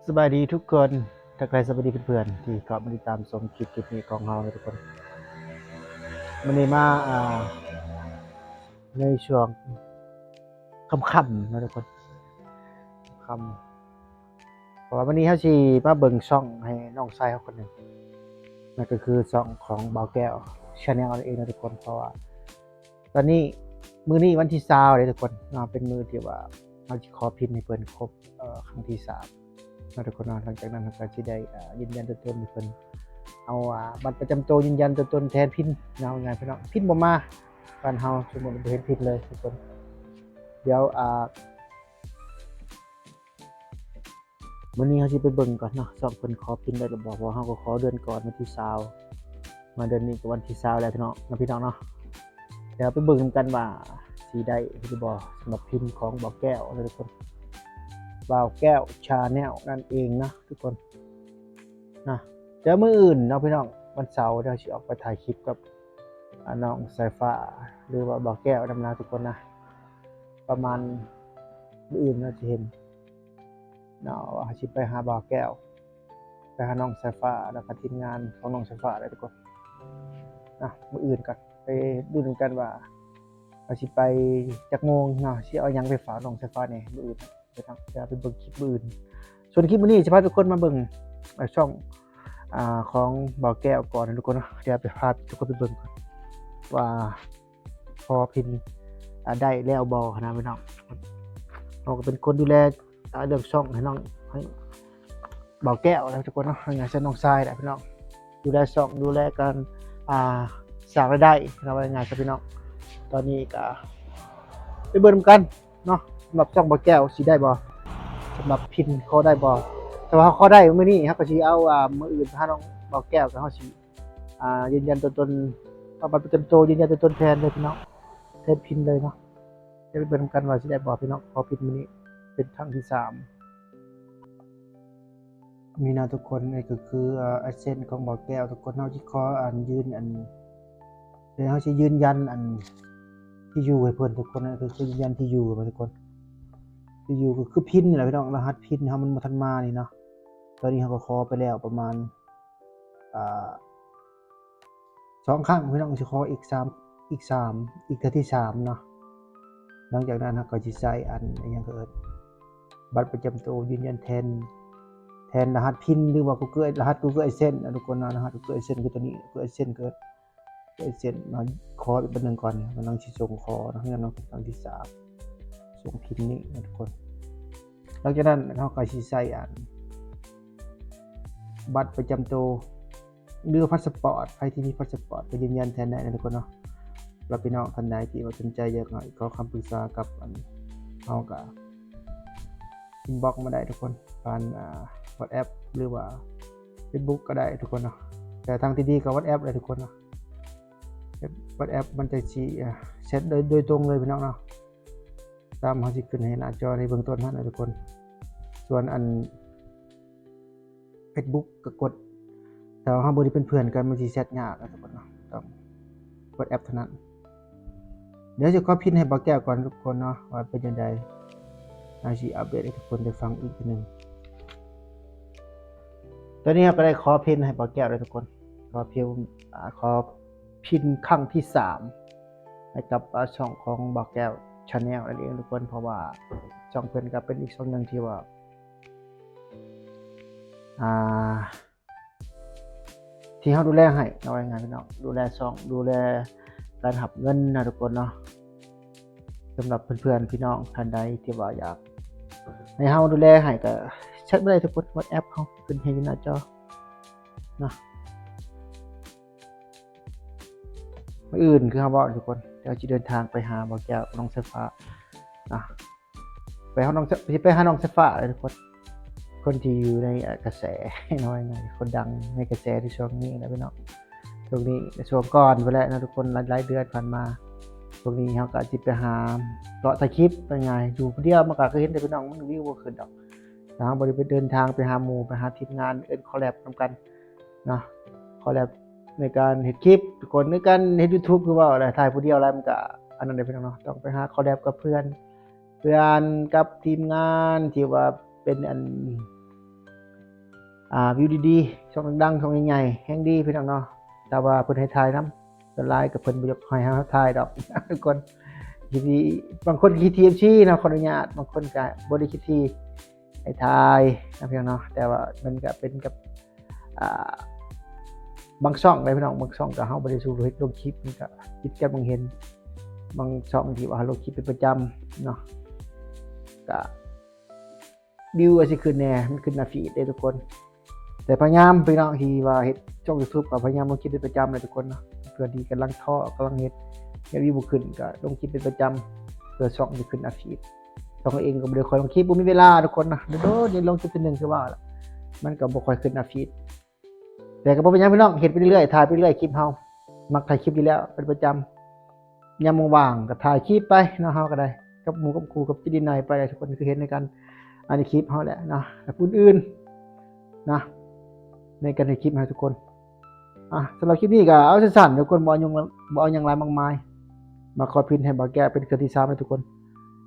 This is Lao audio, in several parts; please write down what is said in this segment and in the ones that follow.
ສະບາຍດີທຸກຄົນ ທັກທາຍສະບາຍດີເພື່ອນໆ ທີ່ເຂົ້າມາຕິດຕາມຊົມຄລິບ ຄລິບນີ້ຂອງເຮົາເນາະທຸກຄົນ. ມື້ນີ້ມາ ອ່າ ໃນຊ່ວງຄ່ຳໆເນາະທຸກຄົນ ຄ່ຳ ເພາະວ່າມື້ນີ້ເຮົາຊິມາເບິ່ງຊ່ອງໃຫ້ນ້ອງຊາຍເຮົາຄົນໜຶ່ງ ນັ້ນກໍຄືຊ່ອງຂອງບ່າວແກ້ວ Channel ນັ້ນເອງເນາະທຸກຄົນ. ເພາະວ່າຕອນນີ້ ມື້ນີ້ວັນທີຊາວເດ້ທຸກຄົນເນາະ ເປັນມື້ທີ່ວ່າເຮົາຊິຂໍພິນໃຫ້ເພິ່ນຄົບ ເອີ ຄັ້ງທີສາມເນາະທຸກຄົນເນາະ. ຫຼັງຈາກນັ້ນເຮົາກໍຊິໄດ້ ເອີ ຢືນຢັນຕົວຕົນໃຫ້ເພິ່ນ ເອົາ ອ່າ ບັດປະຈຳໂຕຢືນຢັນຕົວຕົນແທນພິນເນາະ ງ່າຍໆ ພີ່ນ້ອງ. ພິນບໍ່ມາ ບ້ານເຮົາສົມມຸດບໍ່ເຫັນພິນເລີຍທຸກຄົນ. ດຽວ ອ່າ ມື້ນີ້ເຮົາຊິໄປເບິ່ງກ່ອນເນາະ ຊ່ອງເພິ່ນຂໍພິນໄດ້ຫຼືບໍ່ ເພາະວ່າເຮົາກໍຂໍເດືອນກ່ອນ ວັນທີຊາວ ມາເດືອນນີ້ກໍວັນທີຊາວແລ້ວເນາະ ເນາະ ພີ່ນ້ອງເນາະ. ດຽວໄປເບິ່ງນຳກັນວ່າຊິໄດ້ຫຼືບໍ່ ສຳລັບພິນຂອງບ່າວແກ້ວເນາະທຸກຄົນ ບ່າວແກ້ວ Channel ນັ້ນເອງເນາະທຸກຄົນນະ. ດຽວມື້ອື່ນເນາະພີ່ນ້ອງ ວັນເສົາ ດຽວຊິອອກໄປຖ່າຍຄລິບກັບ ອ່າ ນ້ອງສາຍຟ້າ ຫຼືວ່າບ່າວແກ້ວນຳນະທຸກຄົນນະ. ປະມານມື້ອື່ນເນາະ ຊິເຫັນເນາະ ວ່າເຮົາຊິໄປຫາບ່າວແກ້ວ ໄປຫານ້ອງສາຍຟ້າ ແລ້ວກໍທີມງານຂອງນ້ອງສາຍຟ້າເດ້ທຸກຄົນນະ. ມື້ອື່ນກໍໄປລຸ້ນນຳກັນວ່າເຮົາຊິໄປຈັກໂມງເນາະ ຊິເອົາຫຍັງໄປຝາກນ້ອງສາຍຟ້າແດ່ມື້ອື່ນ. ດຽວໄປເບິ່ງຄລິບມື້ອື່ນ ສ່ວນຄລິບມື້ນີ້ຊິພາທຸກຄົນມາເບິ່ງ ເອີ ຊ່ອງ ອ່າ ຂອງບ່າວແກ້ວກ່ອນນະທຸກຄົນເນາະ. ດຽວໄປພາທຸກຄົນໄປເບິ່ງກ່ອນວ່າ ພໍພິນ ອ່າ ໄດ້ແລ້ວບໍ່ຫັ້ນນະພີ່ນ້ອງ. ເຮົາກໍເປັນຄົນດູແລ ອ່າ ເລື່ອງຊ່ອງໃຫ້ນ້ອງ ໃຫ້ບ່າວແກ້ວນະທຸກຄົນເນາະ ໃຫ້ງານໃສ່ນ້ອງຊາຍແຫຼະພີ່ນ້ອງ ດູແລຊ່ອງ ດູແລການ ອ່າ ສ້າງລາຍໄດ້ເນາະ ວ່າງ່າຍໆຊະພີ່ນ້ອງ. ຕອນນີ້ກໍໄປເບິ່ງນຳກັນເນາະ ສຳລັບຊ່ອງບ່າວແກ້ວຊິໄດ້ບໍ່ ສຳລັບພິນຂໍໄດ້ບໍ່. ຖ້າວ່າເຮົາຂໍໄດ້ມື້ນີ້ ເຮົາກໍຊິເອົາ ອ່າ ມື້ອື່ນຫານ້ອງບ່າວແກ້ວ ກໍເຮົາຊິ ອ່າ ຢືນຢັນຕົວຕົນ ເອົາບັດປະຈຳໂຕຢືນຢັນຕົວຕົນແທນເລີຍພີ່ນ້ອງ ແທນພິນເລີຍເນາະ. ດຽວໄປເບິ່ງນຳກັນວ່າຊິໄດ້ບໍ່ພີ່ນ້ອງ. ຂໍພິນມື້ນີ້ເປັນຄັ້ງທີສາມນີ້ນະທຸກຄົນ. ນີ້ກໍຄື ເອີ AdSense ຂອງບ່າວແກ້ວທຸກຄົນ. ເຮົາຊິຂໍ ອັນ ຢືນ ອັນ ດຽວເຮົາຊິຢືນຢັນ ອັນ ທີ່ຢູ່ໃຫ້ເພິ່ນທຸກຄົນນະ ກໍຄືຢືນຢັນທີ່ຢູ່ໃຫ້ເພິ່ນທຸກຄົນ. ທີ່ຢູ່ກໍຄືພິນນີ້ແຫຼະພີ່ນ້ອງ ລະຫັດພິນເຮົາມັນບໍ່ທັນມານີ້ເນາະ. ຕອນນີ້ເຮົາກໍຂໍໄປແລ້ວປະມານ ອ່າ ສອງຄັ້ງພີ່ນ້ອງ ຊິຂໍອີກສາມ ອີກສາມ ອີກເທື່ອທີສາມເນາະ. ຫຼັງຈາກນັ້ນເຮົາກໍຊິໃສ່ ອັນ ອີຫຍັງ ເອີ້ນ ບັດປະຈຳໂຕຢືນຢັນແທນ ແທນລະຫັດພິນ ຫຼືວ່າ Google ລະຫັດ Google AdSense ນະທຸກຄົນເນາະ. ລະຫັດ Google AdSense ຄືຕົວນີ້ Google AdSense ເກີດ AdSense ມາຂໍອີກບັດໜຶ່ງກ່ອນ. ກຳລັງຊິສົ່ງຂໍເນາະ ພີ່ນ້ອງ ຄັ້ງທີສາມ ສົ່ງພິນນີ້ນະທຸກຄົນ. ຫຼັງຈາກນັ້ນເຮົາກໍຊິໃສ່ ອັນ ບັດປະຈຳໂຕ ຫຼືວ່າພາສປອດ ໃຜທີ່ມີພາສປອດກໍຢືນຢັນແທນໄດ້ນະທຸກຄົນເນາະ. ແລ້ວພີ່ນ້ອງທ່ານໃດທີ່ວ່າສົນໃຈຢາກຂໍຄຳປຶກສາກັບ ອັນ ເຮົາກໍ inbox ມາໄດ້ທຸກຄົນ ຜ່ານ ອ່າ WhatsApp ຫຼືວ່າ Facebook ກໍໄດ້ທຸກຄົນເນາະ. ແຕ່ທາງທີ່ດີກໍ WhatsApp ໄດ້ທຸກຄົນເນາະ. WhatsApp ມັນຈະຊິ ອ່າ ແຊັດໂດຍ ໂດຍຕົງເລີຍພີ່ນ້ອງເນາະ ຕາມເຮົາຊິຂຶ້ນໃຫ້ໜ້າຈໍໃນເບື້ອງຕົ້ນຫັ້ນນະທຸກຄົນ. ສ່ວນ ອັນ Facebook ກໍກົດ ແຕ່ວ່າເຮົາບໍ່ໄດ້ເປັນເພື່ອນກັນ ມັນຊິແຊັດຍາກນະທຸກຄົນເນາະ ຕ້ອງ WhatsApp ເທົ່ານັ້ນ. ດຽວຊິຂໍພິນໃຫ້ບ່າວແກ້ວກ່ອນທຸກຄົນເນາະ ວ່າເປັນຈັ່ງໃດ ເຮົາຊິອັບເດດໃຫ້ທຸກຄົນໄດ້ຟັງອີກເທື່ອໜຶ່ງ. ຕອນນີ້ເຮົາກໍໄດ້ຂໍພິນໃຫ້ບ່າວແກ້ວແລ້ວທຸກຄົນ ຂໍພິນ ອ່າ ຂໍພິນຄັ້ງທີສາມ ໃຫ້ກັບ ອ່າ ຊ່ອງຂອງບ່າວແກ້ວ Channel ນັ້ນເອງທຸກຄົນ. ເພາະວ່າຊ່ອງເພິ່ນກໍເປັນອີກຊ່ອງໜຶ່ງທີ່ວ່າ ອ່າ ທີ່ເຮົາດູແລໃຫ້ເນາະ ວ່າງ່າຍໆ ພີ່ນ້ອງ ດູແລຊ່ອງ ດູແລການຮັບເງິນນະທຸກຄົນເນາະ. ສຳລັບເພື່ອນໆ ພີ່ນ້ອງທ່ານໃດທີ່ວ່າຢາກໃຫ້ເຮົາດູແລໃຫ້ ກໍແຊັດມາໄດ້ທຸກຄົນ WhatsApp ເຮົາຂຶ້ນໃຫ້ຢູ່ໜ້າຈໍເນາະ. ມື້ອື່ນຄືເຮົາເວົ້າທຸກຄົນ ດຽວຊິເດີນທາງໄປຫາບ່າວແກ້ວ ນ້ອງສາຍຟ້ານະ. ໄປຫານ້ອງ ຊິໄປຫານ້ອງສາຍຟ້າເລີຍທຸກຄົນ ຄົນທີ່ຢູ່ໃນ ເອີ ກະແສ ເວົ້າງ່າຍໆ ຄົນດັງໃນກະແສໃນຊ່ວງນີ້ນະພີ່ນ້ອງ. ຊ່ວງນີ້ ໃນຊ່ວງກ່ອນພຸ້ນແຫຼະເນາະທຸກຄົນ ຫຼາຍໆເດືອນຜ່ານມາ. ຊ່ວງນີ້ເຮົາກໍຊິໄປຫາເລາະຖ່າຍຄລິບ ເວົ້າງ່າຍໆ ຢູ່ຜູ້ດຽວມັນກໍຄືເຫັນແຕ່ພີ່ນ້ອງ ມັນວິວບໍ່ຂຶ້ນດອກ. ຖ້າເຮົາບໍ່ໄດ້ໄປເດີນທາງໄປຫາໝູ່ ໄປຫາທີມງານ ເອີ້ນ collab ນຳກັນເນາະ collab ໃນການເຮັດຄລິບທຸກຄົນ ໃນການເຮັດ YouTube ຄືເວົ້າແຫຼະ ຖ່າຍຜູ້ດຽວຫຼາຍມັນກະອັນນັ້ນເດ້ພີ່ນ້ອງເນາະ. ຕ້ອງໄປຫາ collab ກັບເພື່ອນ ເພື່ອນກັບທີມງານທີ່ວ່າເປັນອັນ ອ່າ ວິວດີໆ ຊ່ອງດັງໆ ຊ່ອງໃຫຍ່ໆ ແຮງດີພີ່ນ້ອງເນາະ. ແຕ່ວ່າເພິ່ນໃຫ້ຖ່າຍນຳ ສ່ວນຫຼາຍກໍເພິ່ນບໍ່ຢາກໃຫ້ເຮົາຖ່າຍດອກ ທຸກຄົນ. ທີ່ ບາງຄົນກໍຄິດ ທີເອັມຊີ ເນາະ ຂໍອະນຸຍາດ, ບາງຄົນກໍບໍ່ໄດ້ຄິດທີ່ໃຫ້ຖ່າຍນະພີ່ນ້ອງເນາະ. ແຕ່ວ່າມັນກໍເປັນກັບ ອ່າ ບາງຊ່ອງເດ້ພີ່ນ້ອງ, ບາງຊ່ອງກໍເຮົາບໍ່ໄດ້ສູ່ເຮັດລົງຄລິບ ມັນກໍຜິດກັນບາງເຫັນ. ບາງຊ່ອງທີ່ວ່າເຮົາລົງຄລິບເປັນປະຈຳເນາະ ກໍ ວິວກໍຊິຂຶ້ນແດ່ ມັນຂຶ້ນໜ້າຟີດເດ້ທຸກຄົນ. ແຕ່ພະຍາຍາມພີ່ນ້ອງທີ່ວ່າເຮັດຊ່ອງຢູທູບ ກໍພະຍາຍາມລົງຄລິບເປັນປະຈຳເລີຍທຸກຄົນເນາະ, ເພື່ອທີ່ກຳລັງທໍ້ ກຳລັງເຮັດ ເຮັດວິວບໍ່ຂຶ້ນ ກໍລົງຄລິບເປັນປະຈຳ ເພື່ອຊ່ອງຊິຂຶ້ນໜ້າຟີດ. ຊ່ອງເອງກໍບໍ່ໄດ້ຄ່ອຍລົງຄລິບ ບໍ່ມີເວລາທຸກຄົນນະ, ໂດນໆ ຍັງລົງຄລິບເທື່ອໜຶ່ງ ຄືວ່າລະ ມັນກໍບໍ່ຄ່ອຍຂຶ້ນໜ້າຟີດ. ແຕ່ກໍບໍ່ເປັນຫຍັງພີ່ນ້ອງ, ເຮັດໄປເລື້ອຍໆ ຖ່າຍໄປເລື້ອຍຄລິບເຮົາ, ມັກຖ່າຍຄລິບຢູ່ແລ້ວເປັນປະຈຳ. ຍາມວ່າງໆ ກໍຖ່າຍຄລິບໄປເນາະ, ເຮົາກໍໄດ້ ກັບໝູ່ກັບຄູ່ ກັບຈິດດີນາຍໄປ ທຸກຄົນຄືເຫັນໃນການ ອັນນີ້ຄລິບເຮົາແຫຼະເນາະ, ກັບຜູ້ອື່ນນະ ໃນການເຮັດຄລິບໃຫ້ທຸກຄົນ. ອ່ະ ສຳລັບຄລິບນີ້ກໍເອົາສັ້ນໆ ທຸກຄົນ, ບໍ່ເອົາຫຍັງ ບໍ່ເອົາຫຍັງຫຼາຍມາກມາຍ. ມາຂໍພິນໃຫ້ບ່າວແກ້ວເປັນເທື່ອທີສາມເດີທຸກຄົນ.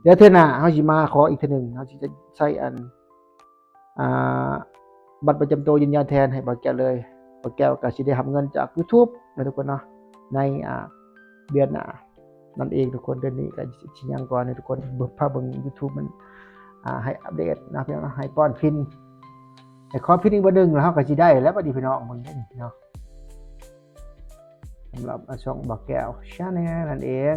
ດຽວເທື່ອໜ້າເຮົາຊິມາຂໍອີກເທື່ອໜຶ່ງ, ເຮົາຊິໃຊ້ອັນ ອ່າ ບັດປະຈຳໂຕຢືນຢັນແທນໃຫ້ບ່າວແກ້ວເລີຍ. ບ່າວແກ້ວກໍຊິໄດ້ຮັບເງິນຈາກຢູທູບນະທຸກຄົນເນາະ ໃນ ອ່າ ເດືອນໜ້ານັ້ນເອງທຸກຄົນ. ເດືອນນີ້ກໍຊິຍັງກ່ອນໃຫ້ທຸກຄົນເບິ່ງ ພາເບິ່ງຢູທູບມັນ ອ່າ ໃຫ້ອັບເດດນະພີ່ນ້ອງເນາະ, ໃຫ້ປ້ອນພິນ ໃຫ້ຂໍພິນອີກເທື່ອໜຶ່ງ ແລ້ວເຮົາກໍຊິໄດ້ແລ້ວບັດນີ້ພີ່ນ້ອງ ເບິ່ງເດ້ເນາະ. ສຳລັບ ອ່າ ຊ່ອງບ່າວແກ້ວ Channel ນັ້ນເອງ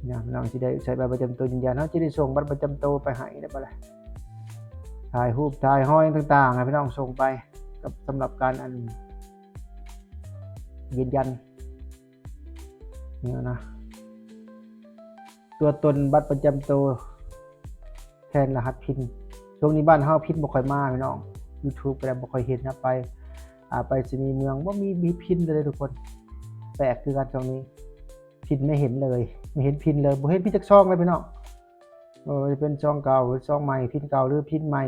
ນະ, ພີ່ນ້ອງຊິໄດ້ໃຊ້ບັດປະຈຳໂຕຢືນຢັນ, ເຮົາຈະໄດ້ສົ່ງບັດປະຈຳໂຕໄປໃຫ້ໄດ້ບໍ່ລະ, ຖ່າຍຮູບຖ່າຍຮອຍຕ່າງໆ ໃຫ້ພີ່ນ້ອງສົ່ງໄປ ກັບ ສຳລັບການ ອັນ ຢືນຢັນນີ້ນະ, ຕົວຕົນບັດປະຈຳໂຕ ແທນລະຫັດພິນ. ຊ່ວງນີ້ບ້ານເຮົາພິນບໍ່ຄ່ອຍມາພີ່ນ້ອງ, ຢູທູບກໍໄດ້ບໍ່ຄ່ອຍເຫັນນະ, ໄປ ອ່າ ໄປສະນີເມືອງ ບໍ່ມີ ມີພິນເລີຍທຸກຄົນ. ແປກຄືກັນຊ່ວງນີ້, ພິນໄມ່ເຫັນເລີຍ, ໄມ່ເຫັນພິນເລີຍ, ບໍ່ເຫັນພິນຈັກຊ່ອງເລີຍພີ່ນ້ອງ. ບໍ່ວ່າຈະເປັນຊ່ອງເກົ່າ ຊ່ອງໃໝ່, ພິນເກົ່າ ຫຼື ພິນໃໝ່,